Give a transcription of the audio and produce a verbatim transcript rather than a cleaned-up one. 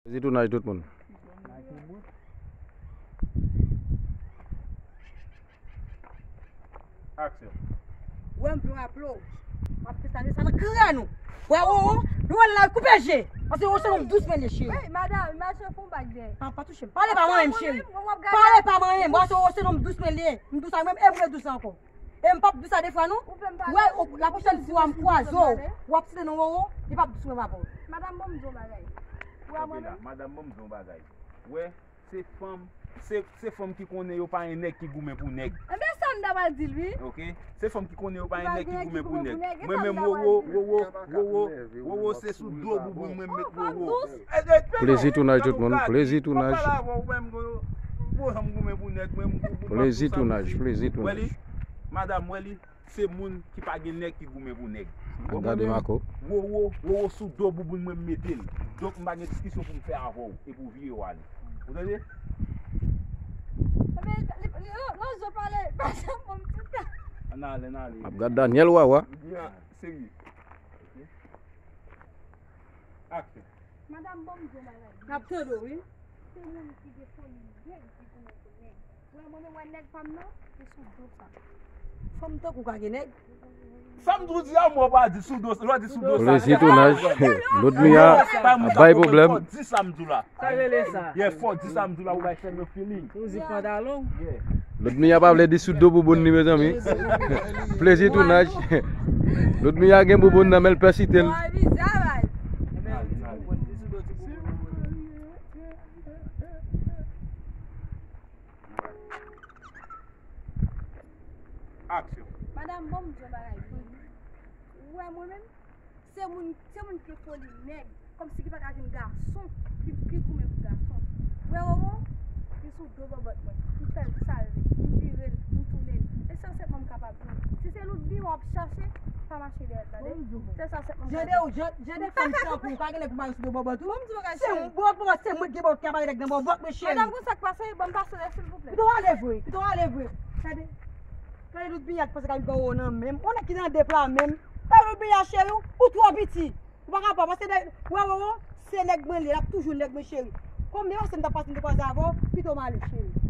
Plezi tounaj tout moun. Aksyon. Wè m vle w aple w. M ap fè sa, sa nan krè nou. Wè, o, o, nou wè l la, koupe je. Paske o se nonm dous men li, cheri. Ey, madanm, mache fon bag dèyè. Pa, pa touche m. Pale pa manyen m, cheri. Pale pa manyen m. Wè, o se nonm dous men li ye. M dous ak mwen, e m ret dous ankò. E m p ap di sa de fwa non. Ou fè m pale. Wè, o, la pwochèn fwa m kwaze w, w ap site non Roro, li p ap di sou mwen pa bon. Madanm, bon, m di w bagay. Ou wè mwen menm? Madanm, bon, m di w bagay. Wè, se fanm, se, se fanm ki konnen yo pa gen nèg ki goumen pou nèg. Enben, sa m ta pral di l, wi. Ok? Se fanm ki konnen yo pa gen nèg ki goumen pou nèg. Mwen menm, Roro, Roro, Roro, Roro, se sou do bouboun mwen met Roro. Plezi tounaj tout moun, plezi tounaj. Plezi tounaj, plezi tounaj. Madanm, wè li, se moun ki pa gen nèg ki goumen pou nèg. Gade Mako. Wowo, wowo sou do bouboun mwen m mete l. Donk m pa gen diskisyon pou m fè avè w epi w vire w ale. Ou tande? Ann ale, ann ale. M ap gade Daniel Wawa. Serye. Aksyon. Madanm, bon, m di w bagay. N ap tande w, wi. Se moun ki gen foli nèg ki goumen pou nèg. Wè, mwen menm wè nèg pa m nan, se sou do sa. Fanm tankou w ka gen nèg. Sa m di w di a, mwen pa di sou do, lè w di sou do sa. Plezi tounaj. Lòt mi a ap bay pwoblèm. Di sa m di w la. Sa rele sa? Yeah, fò di sa m di w la, ou bay fè mwen feeling. Mizik pantalon. Lòt mi a pa vle di sou do bouboun li, mezanmi. Plezi tounaj. Lòt mi a gen bouboun nan men l, pèsite l. Aksyon. Madanm, bon, m di yon bagay pou ou. Ou wè mwen menm, se moun, se moun ki foli nèg, kòmsi ki pa ka jwenn gason, ki, ki goumen pou gason. Ou wè Roro, li sou do bòbòt mwen. M fè l sa l vle. M vire l, m tounen l. E sa sèlman m kapab di w. Si se Loudmi w ap chache, pa mache dèyè l, tande? Se sa sèlman m kapab di w. Jan de ou, jan, jan de fanm tankou w, pa gen nèg pou mare sou do bòbòt ou. Bon, m di w bagay, cheri. Se bòbòt, se mwen ki gen bòbòt ki ap mare nèg nan bòbòt mwen, cheri. Madanm, konn sa k pase? Ban m pase w, silvouplè. Pito w ale vre, pito w ale vre. Gade. Gade Loudmi a k panse k ap vin pran Roro nan men m. Ou nèg ki nan de pla menm. Gade Loudmi a, cheri, ou twò piti. Ou pa ka pa, paske nèg, wè, wè, wè, se nèg mwen li ye, l ap toujou nèg mwen, cheri. Konbyen pase m t ap pase m te kwaze avè w, pito m ale, cheri.